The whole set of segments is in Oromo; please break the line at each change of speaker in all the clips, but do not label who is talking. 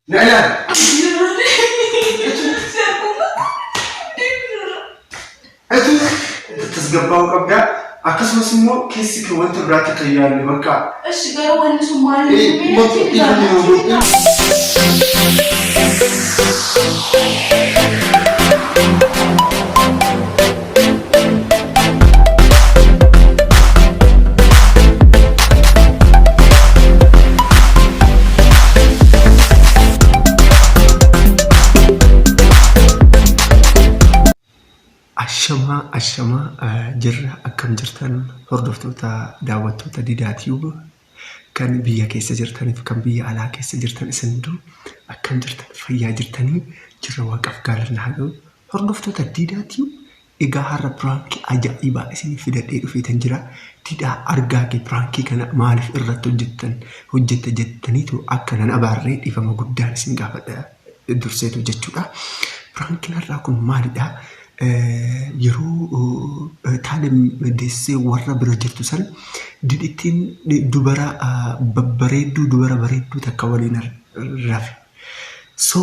Na ilaali. Ati tasgabbaa'uu qabdaa. Akkasumas immoo keessi kee wanta biraatti akka hin yaadne bakka.
Ishi garuu wanni sun maal
Wanti dhiifama yoo godhu.
Ashamaa ashamaa jirra akkam jirtan hordoftoota daawwattoota Didaa Tube kan biyya keessa jirtaniif kan biyya alaa keessa jirtan isin hunduu akkam jirtan fayyaa jirtanii jirra waaqaaf gaalanna haa ga'u hordoftoota Didaa Tube Egaa har'a piraankii ajaa'ibaa isiniif fidadhee dhufeetan jira. Didhaa argaa kee piraankii kana maaliif irratti hojjettan hojjette jettaniitu akka nan abaarree dhiifama guddaan isin gaafadha durseetu jechuudha. Piraankiin har'aa kun maalidha? Yeroo Taalem deessee warra bira jirtu san didhittiin dubara babbareedduu dubara bareedduu takka waliin rafe. So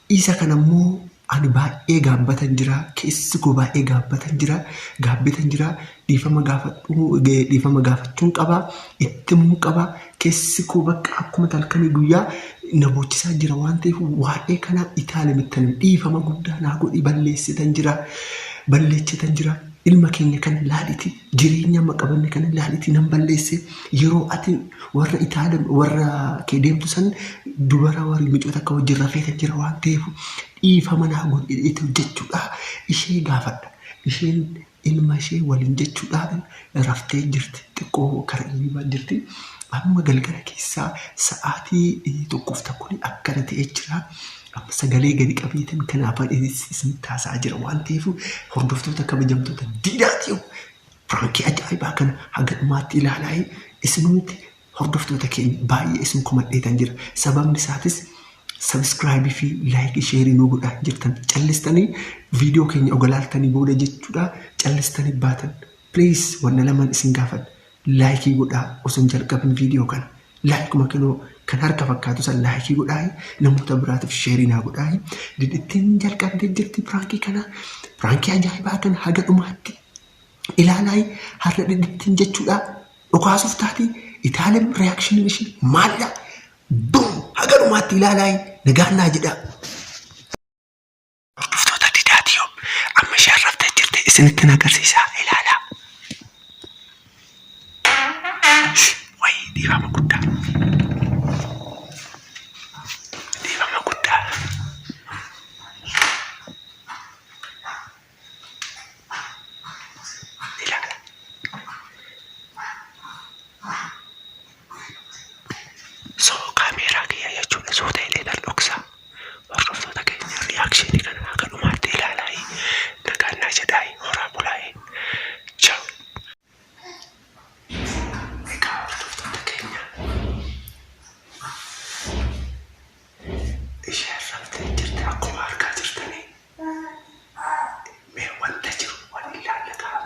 Isa kana immoo ani baay'ee gaabbatan jira, keessi koo baay'ee gaabbatan jira, gaabbitan jira, dhiifama gaafadhuu, dhiifama gaafachuun qaba, itti himuun qaba, keessi koo bakka akkuma halkanii guyyaa na boochisaa jira waan ta'eef waa'ee kana itaalimittan dhiifama guddaa naa godhi balleessitan jira, balleessitan jira. Ilma keenya kana laaliti jireenya amma qabanne kana laaliti nan balleesse yeroo ati warra Itaalim warra kee deemtu san dubara warri micoota akka wajjin rafeeta jira waan ta'eef dhiifama naa godhi jedheetu jechuudha ishee gaafadha. Isheen ilma ishee waliin jechuudha raftee jirti xiqqoo kara hirribaa jirti. Amma galgala keessaa sa'aatii tokkoof takkuun akkana ta'ee jira. Amma sagalee gadi qabeetan kanaafan isinitti haasa'aa jira waan ta'eef hordoftoota kabajamtoota diidaatiif piraankii ajaa'ibaa kana haga dhumaatti ilaalaa isinumti hordoftoota keenya baay'ee isin komadheetan jira. Sababni isaatis sabiskiraayibii fi laayikii sheerii nuu godhaa jirtan callistanii viidiyoo keenya ogalaaltanii booda jechuudha callistanii baatan. Please wanna laman isin gaafadha. Laayikii godhaa osoo hin jalqabin viidiyoo kana. Laayikuma kinoo kan harka fakkaatu san laayikii godhaa namoota biraatiif sheerii naa godhaa. Didittiin jalqabdee jirti piraankii kana. Piraankii ajaa'ibaa kana haga dhumaatti ilaalaa har'a didittiin jechuudha. Dhukaasuuf taati itaaleen reaakshiniin ishee maalidha? Bum! Haga dhumaatti ilaalaa nagaan naa jedhaa. Hordoftoota Didaa Tube amma isheen raftee jirti isinittin agarsiisa ilaalaa. Wayi dhiifama guddaa. Dhiifama guddaa. Ilaala. So kaameeraa kiyya jechuudha suuta hidhee tan dhoksa. Hordoftoota keenya reaction kana haga dhumaatti ilaalaayi nagaan naa jedhaayi horaa bulaayi. Ciao. Egaa hordoftoota keenya isheen raftee jirti akkuma argaa jirtanii mee wanta jiru waliin ilaalla ta'a.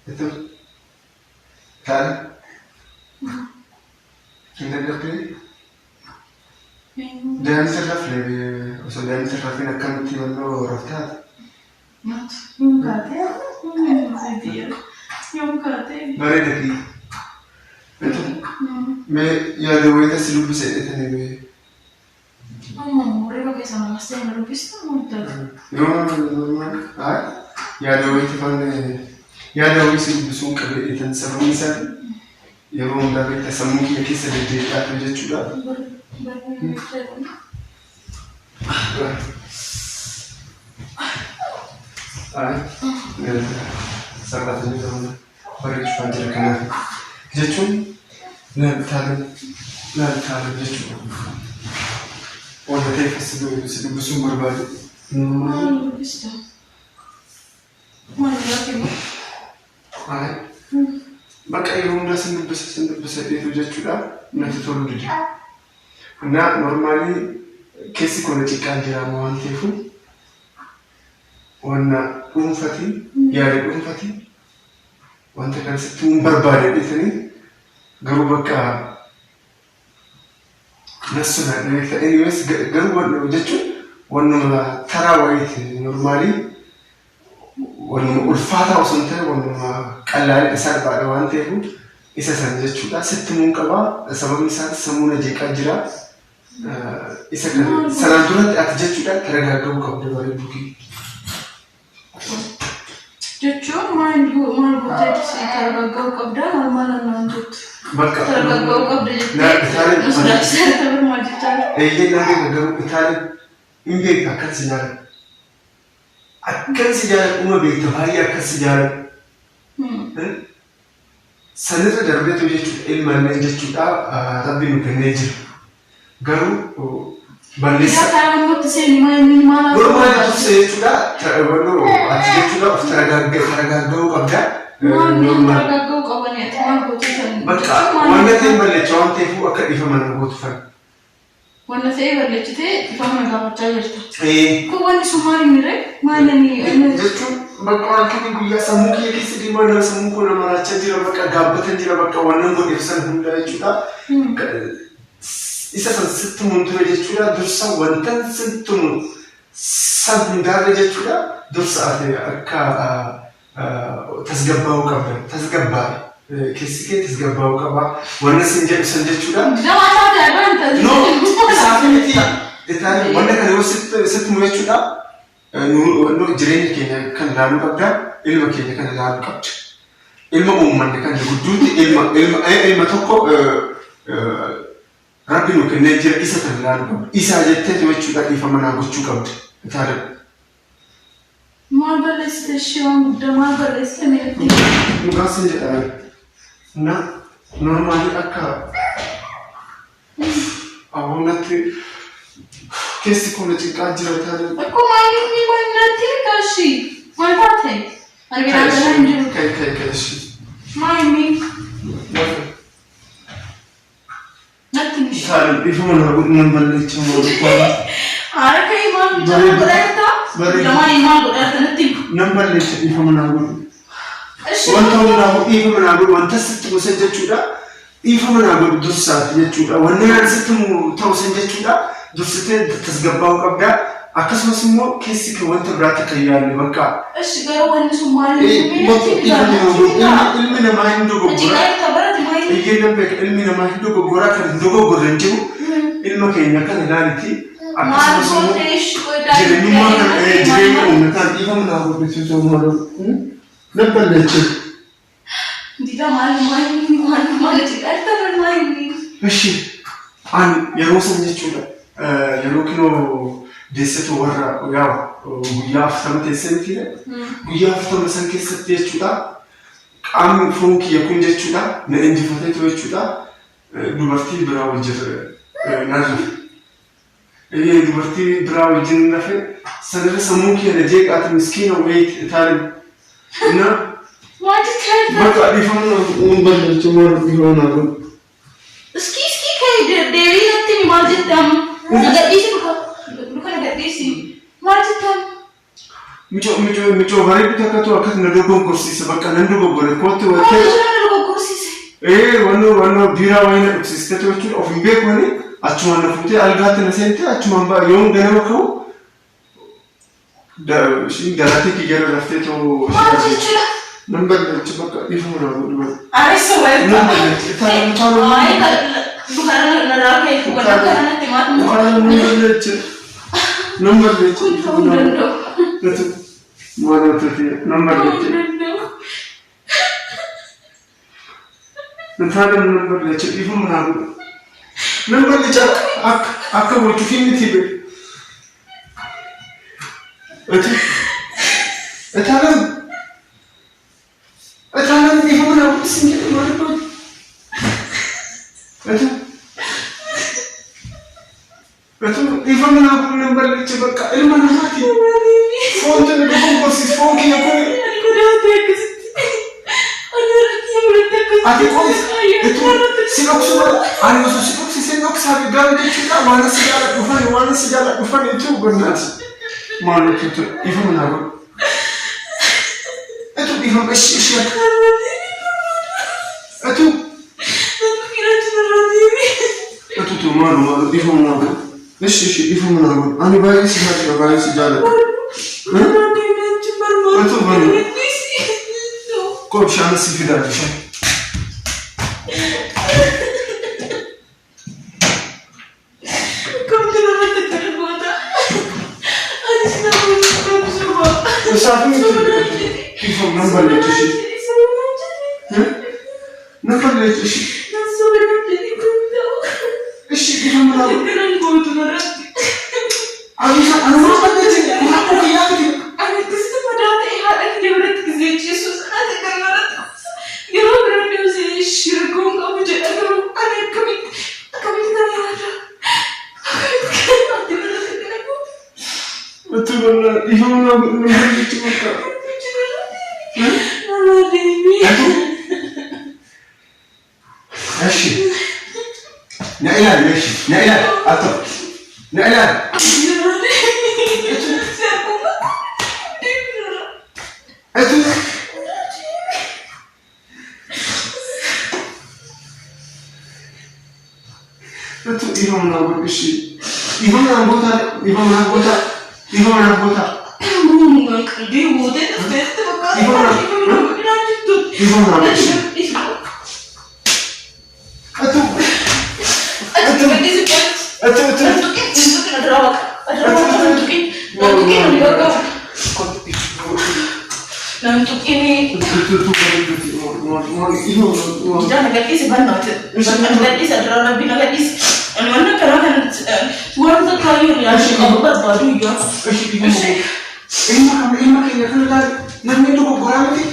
Itu kan hin dagartee daa'imni sirra rafne osoo daa'imni sirra rafin akkamitti malloo raftaa?
Yoom kaatee? Yoom kaatee?
Bareeda kiyya. Itu mee yaada wayita si dubbise jedhetanii mee.
Amma hirriba keessa na kaastee na dubbista moo itti
No, no, no, no, no. Yaada wayita fan yaada wayii si dubbisuun qabe jedhetan sababni isaa yeroo hundaa beekta sammuu kiyya keessa deddeebi'aa ture jechuudha. Sarratanii ta'uu bareechufaan jira kanaaf jechuun laal taalan laal taalan jechuudha. Wanta ta'eef si dubbisuun barbaade.
Maal dubbista? Maal biraa kennu?
Ay. Bakka yeroo hundaa sin dubbisa sin dubbisa dheetu jechuudha natti toluu dide. Na normaalii keessi koo na ciqqaa jira amma waan ta'eefu wanna dhuunfati yaada dhuunfati wanta kana sitti hin barbaade dheetanii garuu bakka na sodaadhe beekta. Anyways garuu jechuun wannuma taraa wayiiti normaalii wannuma ulfaataa osoo hin ta'e wannuma qallaalidha salphaadha waan ta'eef isa sana jechuudha. Sitti himuun qaba. Sababni isaas sammuu na jeeqaa jira. Isa kana sanaan duratti ati jechuudha taragaaga'uu qabda bareedduu kee.
Jechuun maal maal gooteetti si taragaaga'uu qabda maal maal naan jettu.
Bakka
Taragaaga'uu qabda jettee nu sodaachisaa jirta maal jechaa jirta.
Eeyyee nan beeka garuu Itaalii hin beekta akkan si jaalladhu. Akkan si jaalladhu uma beekta baay'ee akkan si jaalladhu. Sanirra darbeetu jechuudha ilma illee jechuudha rabbi nu kennee jira. Garuu balleessa.
Yaa karaa namatti seeni maal inni maal
Garuu maal turse jechuudha ati jechuudha of taragaaga'uu qabda.
Maal inni taragaaga'uu qabani ati maal gootee san.
Bakka wanta ta'e balleecha waan ta'eef akka dhiifama nama gootu fana.
Wanna ta'e balleechitee dhiifama na gaafachaa jirta. Kun wanni sun maal inni ree? Maal inni
Jechuun bakka waan kana guyyaa sammuu kiyya keessa deemaa jira sammuu koo na maraachaa jira bakka gaabbatan jira bakka wannan godheef san hunda jechuudha. Isa san sitti himuun ture jechuudha dursa wantan sitti himu san hundaarra jechuudha dursa ati akka tasgabbaa'uu qabda tasgabbaa'i keessi kee tasgabbaa'uu qaba wanna sin jedhu san jechuudha.
Nama isaa ta'e
No, isaaf miti. Itaali wanta kana yoo sitti himu jechuudha. Nu jireenya keenya kan ilaaluu qabda, ilma keenya kan ilaaluu qabda. Ilma uummanne kan gudduutti ilma ilma ilma tokko rabbi nu kennee jira isa kan ilaaluu qabda. Isaa jetteetu jechuudha dhiifama naa gochuu qabda. Itaali.
Maal balleessite ishee waan guddaa maal balleessite meetti?
Dhugaa sin jedhame. Na normaalii akka awwaanatti keessi koo na cinqaa jira Itaali.
Akkuma inni maal natti kashi maal taate? Ani biraa galaa hin jiru.
Kai kai kai ishee.
Maal inni natti mishi.
Itaali dhiifama naa godhu nan balleecha maal
Haara ka'ii maal mucaa godhaa jirta? Lamaan maal godhaa jirta natti himu.
Nan balleecha dhiifama naa godhu.
Ishee
Wanta hundaafuu dhiifama naa godhu wanta sitti himu san jechuudha. Dhiifama naa godhu dursaati jechuudha. Wanni ani sitti himu ta'u san jechuudha. Dursitee tasgabbaa'uu qabda. Akkasumas immoo keessi kee wanta biraatti akka hin yaadne bakka.
Ishi garuu wanni sun maal inni
Ilmi namaa ilmi namaa hin dogoggora.
Ciqaa jirta barate maal inni?
Iyyee nan beeka ilmi namaa hin dogoggora kan hin dogoggorre hin jiru. Ilma keenya kana ilaaliti.
Maal
Akkasumas immoo
gootee ishi qodaa
jireenyummaa kana jireenya uummataan dhiifama naa godhu jechuudha maal nan balleeche.
Dida maal maal maal maal ciqaa jirta bara maal inni?
Ishi ani yeroo san jechuudha yeroo kinoo deessetu warra yaa guyyaa 40 teessee mitiidha. Guyyaa 40 san keessatti jechuudha qaamni foon kiyya kun jechuudha na injifateetu jechuudha dubartii biraa wajjin nan rafe. Dubartii biraa wajjin rafe sanirra sammuu kiyya na jeeqaati miskiina wayii itaalin. Na
Maal jechaa jirta?
bakka dhiifama na balleechu maal dhiifama naa godhu.
Iski iski ka'ii deebii natti himi maal jette amma? Na gadhiisi duka duka na gadhiisi. Maal jette amma?
Micoo micoo micoo bareedu takkatu akkas na dogoggorsiise bakka nan dogoggore kootti
Maal
wantee
jechuun na dogoggorsiise?
Ee wannoo wannoo biiraa wayii na dhugsiisteetu jechuudha of hin beeku ani achumaan na fuutee algaatti na seente achumaan ba'a yoon ganama ka'u ishiin daratii kiyyarra raftee too ishee
Maal
argite.
jechuudha?
Nan balleecha bakka dhiifama naa godhu bakka.
Areessa wayii.
Nan balleecha itaaloo itaaloo
Maal duka narraa ka'e wanta kanatti maal
itaaloo nan balleecha nan balleecha
kun ta'uu hin danda'u.
Natu maal ta'e nan
Ta'uu
balleecha.
hin danda'u.
Intala nan balleecha dhiifama naa godhu. Nan balleecha akka akka gochuuf hin miti be. Ati intala intala dhiifama naa godhu sin jedhe maal godhu. Ati ati dhiifama naa godhu nan balleecha bakka ilma namaati. Foon tana dogoggorsiis foon kiyya kun.
Ani godaatee akkasitti.
Ati qoy si dhoksu ani osoo si dhoksi si dhoksaa fi garuu jechuudha waan si jaala dhufan waan si jaala dhufan ituu barnaati. Maal utuu dhiifama naa godhu. Utuu dhiifama ishi ishi akka. Utuu. Utuu maalu maalu dhiifama naa godhu. Ishi ishi dhiifama naa godhu. Ani baay'ee si jaalladha baay'ee si jaalladha. Utuu barna. Koo bishaan si fidaa bishaan. Isaaf miti dhiifama nan balleechu ishee. Nan balleechu ishee. Ishi dhiifama naa godhu. Ani anuma balleeche rakkoo kiyyaa miti. Utuu barna dhiifama naa godhu nan balleechu bakka. Eshi. Na ilaali eshi. Na ilaali. Atto. Na ilaali. Etu. Utuu dhiifama naa godhu eshi. Dhiifama naa goota. Dhiifama naa goota. Dhiifama naa goota. Dhiifama naa godhu eshi. Utuu. Utuu utuu. Ilma kana ilma keenya kana ilaali namni dogoggoraa miti.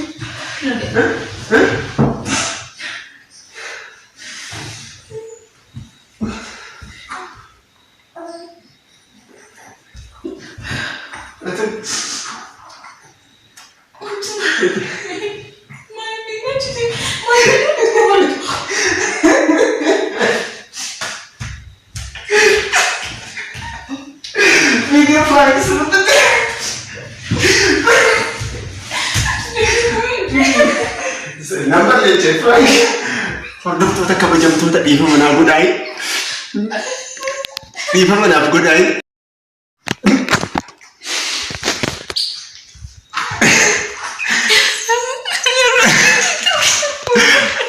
Video prank sırrı. Nama leencee prank. Hordoftoota kabajamtoota dhiifama naa godhaayi. Dhiifama naaf godhaayi.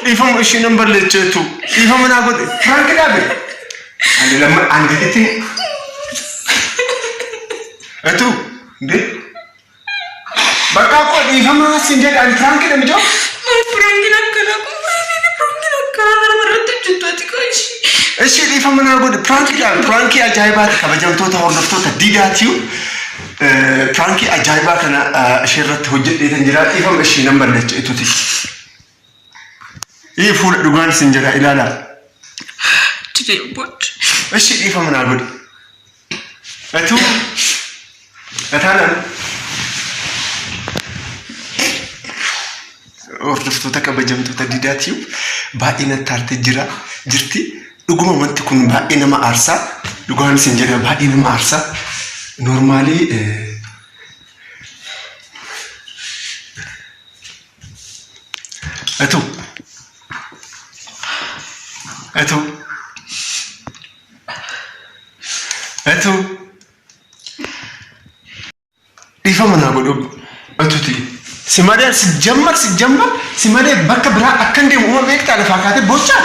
Dhiifama ishee nan balleecheetu. Dhiifama naa godhe. Prank dhaabe. Ani lamma ani itti. Etu እንዴ Bakka koo dhiifama sin jedhe ani prank dha mijoo. Ishee dhiifama naa godhe prank dha prankii ajaa'ibaati kabajamtoota hordoftoota diidaatiyu prankii ajaa'ibaa kana ishee irratti hojjedheetan jira dhiifama ishee nan balleecha ituti. Ii fuula dhugaan sin jedha ilaalaa. Ishee dhiifama naa godhe. Etuu Etaanan hordoftoota kabajamtoota diidaatiif baay'ee natti aartee jira jirti. Dhuguma wanti kun baay'ee nama aarsaa. Dhugaan isin jedha baay'ee nama aarsaa. Noormaalii Etuu Etuu Etuu dhiifama naa godhu etuti. Si malee si jammar si jammar si malee bakka biraa akkan deemu uma beektaa lafaa kaatee bochaa.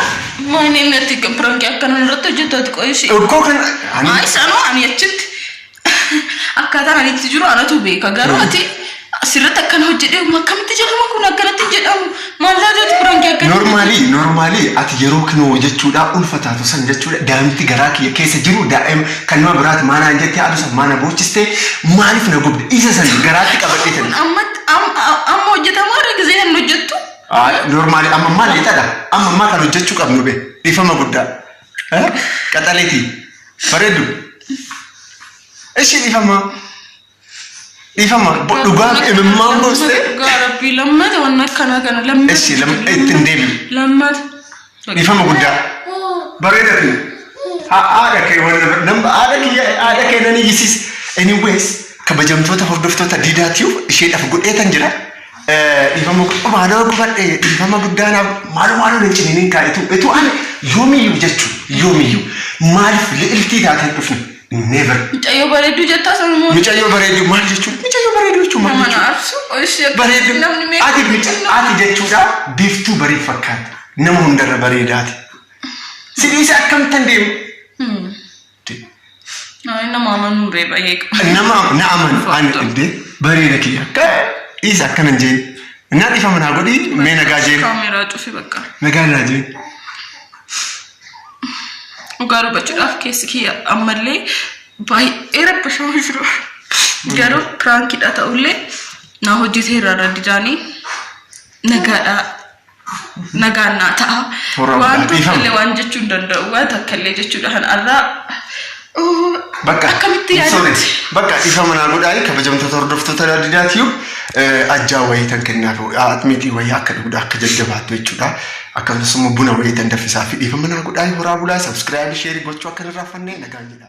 Maani inni ati prank akkana irratti hojjetu ati qoyisi.
Okkoo kan ani
Ay sanoo ani achitti akkaataan ani itti jiru anatu beeka garuu ati asirratti akkana hojjedhee akkamitti jedhama kun akkanatti hin jedhamu maal taateeti prank akkana.
Normaalii normaalii ati yeroo kinoo jechuudha ulfa taatu san jechuudha daa'imti garaa kiyya keessa jiru daa'ima kan nama biraati maanaan jettee haadha san maana boochistee maaliif na gubde isa san garaatti qabadhee
Kun
tan.
amma hojjetamaa irra gisee hin hojjettu.
Normaalii amma maal lixadha amma ammaa kan hojjechuu qabnu be dhiifama guddaa qaxaleetii bareeddu ishii dhiifama. Dhiifama dhugaa imimmaan boostee.
Dhugaa rabbii lammata waan akkanaa kana lammata.
Eshi ittiin deebi'u.
Lammata.
Dhiifama guddaa. Bareeda kee. Haadha kee waan nama haadha kiyya haadha kee nan iyyisiis. Anyways, kabajamtoota hordoftoota Diidaatiif isheedhaaf godheetan jira. Dhiifama maaloo gubadhe, dhiifama guddaa naaf maaloo maaloo nan ciniiniin kaa'itu. Etu ani yoomiyyuu jechuun yoomiyyuu maaliif li'iltii taatee dhufne? Never.
Mucayyoo bareedduu jettaa sanummoo.
Mucayyoo bareedduu maal jechuun? Mucayyoo bareedduu jechuun maal
Nama na
jechuudha?
arsu. Ishee
Bareedduu.
namni meeqa.
Ati muca ati jechuudha biiftuu bareed fakkaata. Nama hundarra bareedaati. Si dhiise akkamittan deemu?
Nama amanuu reeba eega.
Nama na amanu ani indee bareeda kiyya. Dhiise akkana hin jeen. Na dhiifama naa godhi mee nagaa jeen.
Kaameeraa cufi bakka.
Nagaa naa jeen.
Dhugaa dubbachuudhaaf keessi kiyya ammallee baay'ee rabbashamaa jiru. Garuu prankiidha ta'ullee na hojjeteera irra didaanii nagaadha. Nagaan naa ta'a.
Toora
Waan
guddaa, dhiifama.
tokkollee waan jechuu hin danda'u. Waan takkallee jechuudha kan har'aa.
Bakka
Akkamitti
sorry.
yaadatti?
Bakka dhiifama naa godhaa, kabajamtoota hordoftoota Didaatiif ajjaa wayii tan kennaaf, atmiitii wayii akka dhugdu akka jajjabaattu jechuudha. Akkasumas immoo buna wayii tan daffisaa fi dhiifama naa godhaa. Horaa bulaa, subscribe, share gochuu akka hin irraanfanne, nagaan jedha.